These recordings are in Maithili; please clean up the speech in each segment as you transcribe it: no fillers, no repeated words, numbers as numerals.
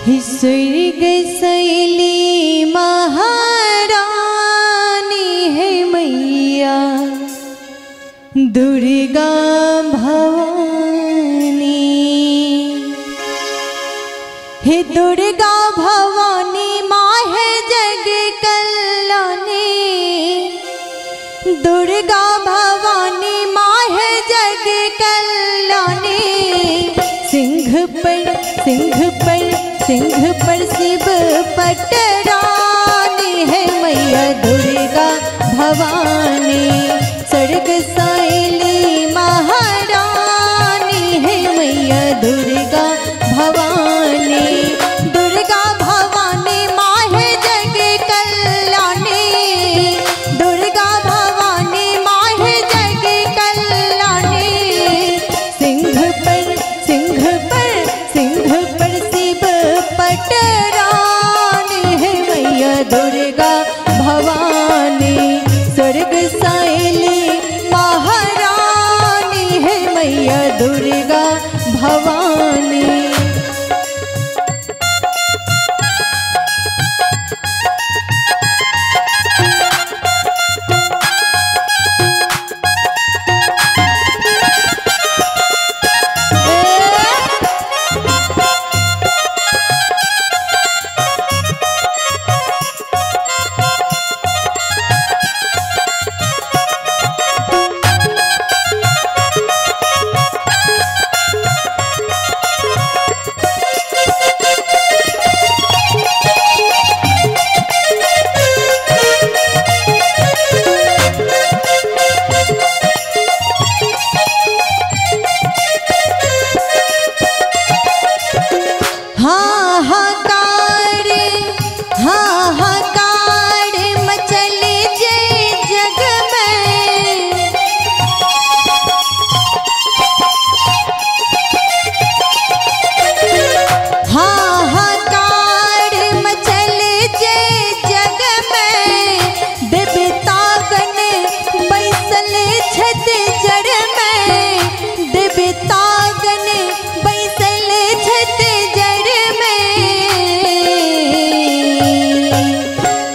स्वर्ग सैली महारानी है मैया दुर्गा भवानी। हे दुर्गा भवानी माँ है जग कल्याणी, दुर्गा भवानी माँ है जग कल्याणी। सिंह पर सिंह पर सिंह पर शिव पटरानी है मैया दुर्गा भवानी। स्वर्ग सैली महारानी है मैया दुर्गा भवानी। दुर्गा भवानी माँ है जग कल्याणी, दुर्गा भवानी माँ है जग कल्याणी। सिंह पर सिंह पर सिंह पर शिव पटरानी है मैया दुर्गा भवानी। स्वर्ग सैली महारानी है मैया दुर्गा भवानी। हाहाकार हाहाकार मचल जय जग में, हाहाकार मचल जय जग में। देवतागण बैसल छत जड़ में, देवतागण बैसल छत जड़ में।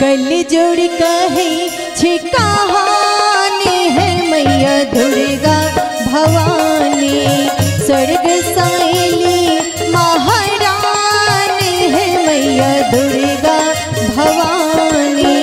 कल जोड़ कहे छी कहानी है मैया दुर्गा भवानी। स्वर्ग सैली महारानी है मैया दुर्गा भवानी।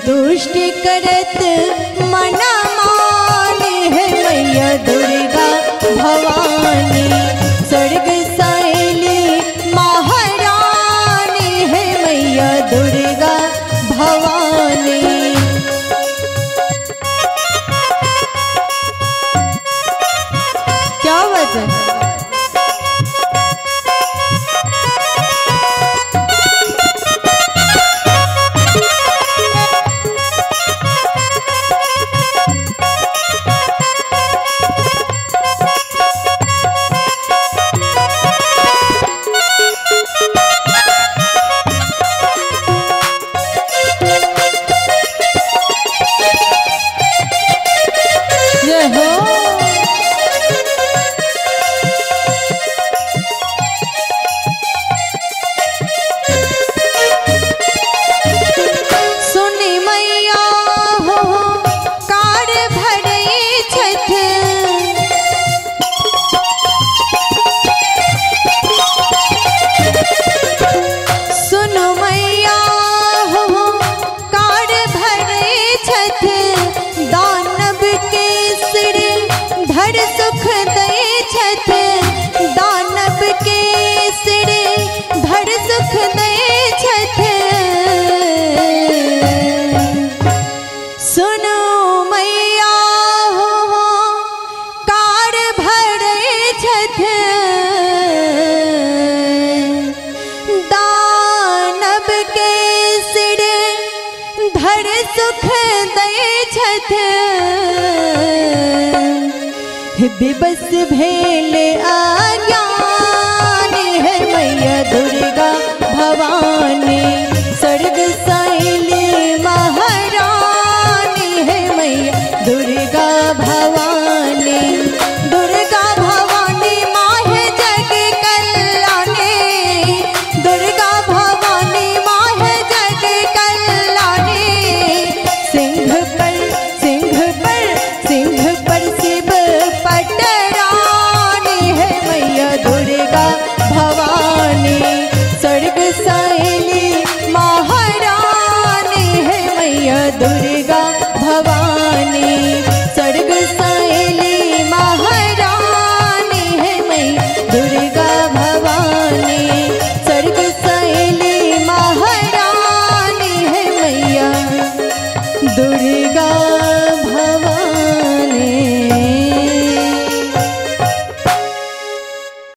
दुष्ट करत मन माने है मैया दुर्गा भवानी। स्वर्ग सैली महारानी है मैया दुर्गा भवानी। क्या बात है। दिवस भेल अज्ञान है मैया दुर्गा भवानी। स्वर्ग